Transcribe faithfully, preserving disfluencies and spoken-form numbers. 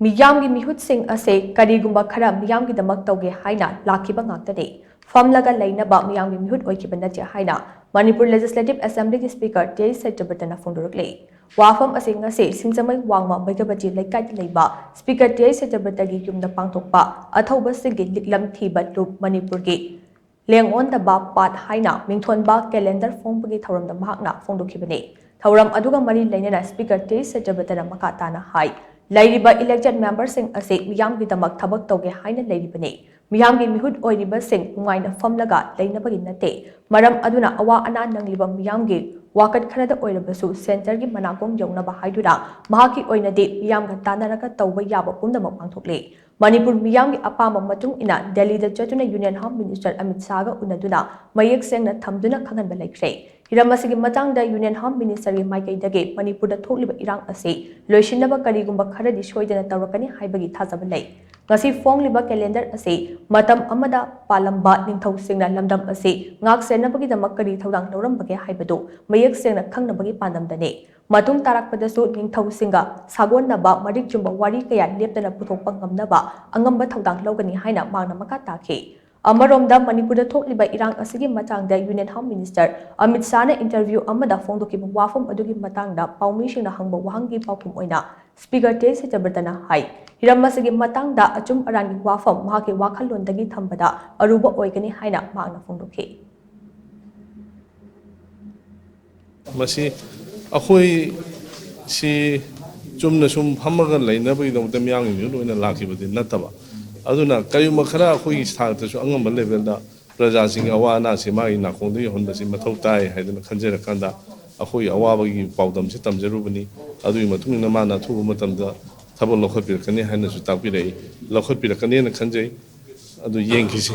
ꯃꯤꯌꯥꯝꯒꯤ ꯃꯤꯍꯨꯠꯁꯤꯡ ꯑꯁꯦ ꯀꯔꯤꯒꯨꯝꯕ ꯈꯔ ꯃꯤꯌꯥꯝꯒꯤꯗꯃꯛ ꯇꯧꯒꯦ ꯍꯥꯏꯅ ꯂꯥꯛꯈꯤꯕ ꯉꯥꯛꯇꯅꯤ꯫ ꯐꯝꯂꯒ ꯂꯩꯅꯕ ꯃꯤꯌꯥꯝꯒꯤ ꯃꯤꯍꯨꯠ ꯑꯣꯏꯈꯤꯕ ꯅꯠꯇꯦ ꯍꯥꯏꯅ ꯃꯅꯤꯄꯨꯔ ꯂꯦꯖꯤꯁꯂꯦꯇꯤꯚ ꯑꯦꯁꯦꯝꯕ꯭ꯂꯤꯒꯤ ꯁ꯭ꯄꯤꯀꯔ ꯇꯦ ꯑꯩꯆ ꯁꯇ꯭ꯌꯕ꯭ꯔꯇꯅ ꯐꯣꯡꯗꯣꯔꯛꯂꯤ꯫ ꯋꯥꯐꯝ ꯑꯁꯤ ꯉꯁꯤ ꯁꯤꯡꯖꯃꯩ ꯋꯥꯡꯃ ꯕꯩꯒꯕꯇꯤ ꯂꯩꯀꯥꯏꯗ ꯂꯩꯕ ꯁ꯭ꯄꯤꯀꯔ ꯇꯦ ꯑꯩꯆ ꯁꯇ꯭ꯌꯕ꯭ꯔꯇꯒꯤ ꯌꯨꯝꯗ ꯄꯥꯡꯊꯣꯛꯄ ꯑꯊꯧꯕꯁꯤꯡꯒꯤ ꯂꯤꯛꯂꯝ ꯊꯤꯕ ꯂꯨꯞ ꯃꯅꯤꯄꯨꯔꯒꯤ ꯂꯦꯡꯑꯣꯟꯗꯕ ꯄꯥꯠ ꯍꯥꯏꯅ ꯃꯤꯡꯊꯣꯟꯕ ꯀꯦꯂꯦꯟꯗꯔ ꯐꯣꯡꯕꯒꯤ ꯊꯧꯔꯝꯗ ꯃꯍꯥꯛꯅ ꯐꯣꯡꯗꯣꯛꯈꯤꯕꯅꯤ꯫ ꯊꯧꯔꯝ ꯑꯗꯨꯒ ꯃꯔꯤ ꯂꯩꯅꯅ ꯁ꯭ꯄꯤꯀꯔ ꯇꯦ ꯁꯇ꯭ꯌꯕ꯭ꯔꯇꯅ ꯃꯈꯥ ꯇꯥꯅ ꯍꯥꯏ, ꯂꯩꯔꯤꯕ ꯏꯂꯦꯛꯇꯦꯗ ꯃꯦꯝꯕꯔꯁꯤꯡ ꯑꯁꯤ ꯃꯤꯌꯥꯝꯒꯤꯗꯃꯛ ꯊꯕꯛ ꯇꯧꯒꯦ ꯍꯥꯏꯅ ꯂꯩꯔꯤꯕꯅꯤ꯫ ꯃꯤꯌꯥꯝꯒꯤ ꯃꯤꯍꯨꯠ ꯑꯣꯏꯔꯤꯕꯁꯤꯡ ꯅꯨꯡꯉꯥꯏꯅ ꯐꯝꯂꯒ ꯂꯩꯅꯕꯒꯤ ꯅꯠꯇꯦ꯫ ꯃꯔꯝ ꯑꯗꯨꯅ ꯑꯋꯥ ꯑꯅꯥ ꯅꯪꯂꯤꯕ ꯃꯤꯌꯥꯝꯒꯤ ꯋꯥꯀꯠ ꯈꯔꯗ ꯑꯣꯏꯔꯕꯁꯨ ꯁꯦꯟꯇꯔꯒꯤ ꯃꯅꯥꯀꯣꯡ ꯌꯧꯅꯕ ꯍꯥꯏꯗꯨꯅ ꯃꯍꯥꯛꯀꯤ ꯑꯣꯏꯅꯗꯤ ꯃꯤꯌꯥꯝꯒ ꯇꯥꯟꯅꯔꯒ ꯇꯧꯕ ꯌꯥꯕ ꯄꯨꯝꯅꯃꯛ ꯄꯥꯡꯊꯣꯛꯂꯤ꯫ ꯃꯅꯤꯄꯨꯔ ꯃꯤꯌꯥꯝꯒꯤ ꯑꯄꯥꯝꯕ ꯃꯇꯨꯡ ꯏꯟꯅ ꯗꯦꯜꯂꯤꯗ ꯆꯠꯇꯨꯅ ꯌꯨꯅꯤꯌꯟ ꯍꯣꯝ ꯃꯤꯅꯤꯁꯇꯔ ꯑꯃꯤꯠ ꯁꯥꯍꯒ ꯎꯅꯗꯨꯅ ꯃꯌꯦꯛ ꯁꯦꯡꯅ ꯊꯝꯗꯨꯅ ꯈꯪꯍꯟꯕ ꯂꯩꯈ꯭ꯔꯦ꯫ ꯍꯤꯔꯝ ꯑꯁꯤꯒꯤ ꯃꯇꯥꯡꯗ ꯌꯨꯅꯤꯌꯟ ꯍꯣꯝ ꯃꯤꯅꯤꯁꯇꯔꯒꯤ ꯃꯥꯏꯀꯩꯗꯒꯤ ꯃꯅꯤꯄꯨꯔꯗ ꯊꯣꯛꯂꯤꯕ ꯏꯔꯥꯡ ꯑꯁꯤ ꯂꯣꯏꯁꯤꯟꯅꯕ ꯀꯔꯤꯒꯨꯝꯕ ꯈꯔꯗꯤ ꯁꯣꯏꯗꯅ ꯇꯧꯔꯛꯀꯅꯤ ꯍꯥꯏꯕꯒꯤ ꯊꯥꯖꯕ ꯂꯩ꯫ ꯉꯁꯤ ꯐꯣꯡꯂꯤꯕ ꯀꯦꯂꯦꯟꯗꯔ ꯑꯁꯤ ꯃꯇꯝ ꯑꯃꯗ ꯄꯥꯜꯂꯝꯕ ꯅꯤꯡꯊꯧꯁꯤꯡꯅ ꯂꯝꯗꯝ ꯑꯁꯤ ꯉꯥꯛ ꯁꯦꯟꯅꯕꯒꯤꯗꯃꯛ ꯀꯔꯤ ꯊꯧꯗꯥꯡ ꯂꯧꯔꯝꯕꯒꯦ ꯍꯥꯏꯕꯗꯨ ꯃꯌꯦꯛ ꯁꯦꯡꯅ ꯈꯪꯅꯕꯒꯤ ꯄꯥꯟꯗꯝꯗꯅꯤ꯫ ꯃꯇꯨꯡ ꯇꯥꯔꯛꯄꯗꯁꯨ ꯅꯤꯡꯊꯧꯁꯤꯡꯒ ꯁꯥꯒꯣꯟꯅꯕ ꯃꯔꯤꯛ ꯆꯨꯝꯕ ꯋꯥꯔꯤ ꯀꯌꯥ ꯂꯦꯞꯇꯅ ꯄꯨꯊꯣꯛꯄ ꯉꯝꯅꯕ ꯑꯉꯝꯕ ꯊꯧꯗꯥꯡ ꯂꯧꯒꯅꯤ ꯍꯥꯏꯅ ꯃꯍꯥꯛꯅ ꯃꯈꯥ ꯇꯥꯈꯤ꯫ ꯑꯃꯔꯣꯝꯗ ꯃꯅꯤꯄꯨꯔꯗ ꯊꯣꯛꯂꯤꯕ ꯏꯔꯥꯡ ꯑꯁꯤꯒꯤ ꯃꯇꯥꯡꯗ ꯌꯨꯅꯤꯌꯟ ꯍꯣꯝ ꯃꯤꯅꯤꯁꯇꯔ ꯑꯃꯤꯠ ꯁꯥꯍꯅ ꯏꯟꯇꯔꯚ꯭ꯌꯨ ꯑꯃꯗ ꯐꯣꯡꯗꯣꯛꯈꯤꯕ ꯋꯥꯐꯝ ꯑꯗꯨꯒꯤ ꯃꯇꯥꯡꯗ ꯄꯥꯎꯃꯤꯁꯤꯡꯅ ꯍꯪꯕ ꯋꯥꯍꯪꯒꯤ ꯄꯥꯎꯈꯨꯝ ꯑꯣꯏꯅ ꯁ꯭ꯄꯤꯀꯔ ꯇꯦ ꯁꯇ꯭ꯌꯕ꯭ꯔꯇꯅ ꯍꯥꯏ, ꯍꯤꯔꯝ ꯑꯁꯤꯒꯤ ꯃꯇꯥꯡꯗ ꯑꯆꯨꯝ ꯑꯔꯥꯟꯒꯤ ꯋꯥꯐꯝ ꯃꯍꯥꯛꯀꯤ ꯋꯥꯈꯜꯂꯣꯟꯗꯒꯤ ꯊꯝꯕꯗ ꯑꯔꯨꯕ ꯑꯣꯏꯒꯅꯤ ꯍꯥꯏꯅ ꯃꯍꯥꯛꯅ ꯐꯣꯡꯗꯣꯛꯈꯤ꯫ ꯃꯁꯤ ꯑꯩꯈꯣꯏ ꯁꯤ ꯆꯨꯝꯅ ꯁꯨꯝ ꯐꯝꯃꯒ ꯂꯩꯅꯕꯒꯤꯗꯃꯛꯇ ꯃꯤꯌꯥꯝꯒꯤ ꯃꯤꯍꯨꯠ ꯑꯣꯏꯅ ꯂꯥꯛꯈꯤꯕꯗꯤ ꯅꯠꯇꯕ, ꯑꯗꯨꯅ ꯀꯔꯤꯒꯨꯝꯕ ꯈꯔ ꯑꯩꯈꯣꯏꯒꯤ ꯁꯥꯏꯠꯇꯁꯨ ꯑꯉꯝꯕ ꯂꯦꯚꯦꯜꯗ ꯄ꯭ꯔꯖꯥꯁꯤꯡꯒꯤ ꯑꯋꯥ ꯑꯅꯥꯁꯤ ꯃꯥꯒꯤ ꯅꯥꯀꯣꯡꯗ ꯌꯧꯍꯟꯕꯁꯤ ꯃꯊꯧ ꯇꯥꯏ ꯍꯥꯏꯗꯅ ꯈꯟꯖꯔꯀꯥꯟꯗ ꯑꯩꯈꯣꯏꯒꯤ ꯑꯋꯥꯕꯒꯤ ꯄꯥꯎꯗꯝꯁꯤ ꯇꯝꯖꯔꯨꯕꯅꯤ꯫ ꯑꯗꯨꯒꯤ ꯃꯇꯨꯡ ꯏꯟꯅ ꯃꯥꯅ ꯑꯊꯨꯕ ꯃꯇꯝꯗ ꯊꯕꯛ ꯂꯧꯈꯠꯄꯤꯔꯛꯀꯅꯤ ꯍꯥꯏꯅꯁꯨ ꯇꯥꯛꯄꯤꯔꯛꯏ꯫ ꯂꯧꯈꯠꯄꯤꯔꯛꯀꯅꯦꯅ ꯈꯟꯖꯩ꯫ ꯑꯗꯨ ꯌꯦꯡꯈꯤꯁꯤ꯫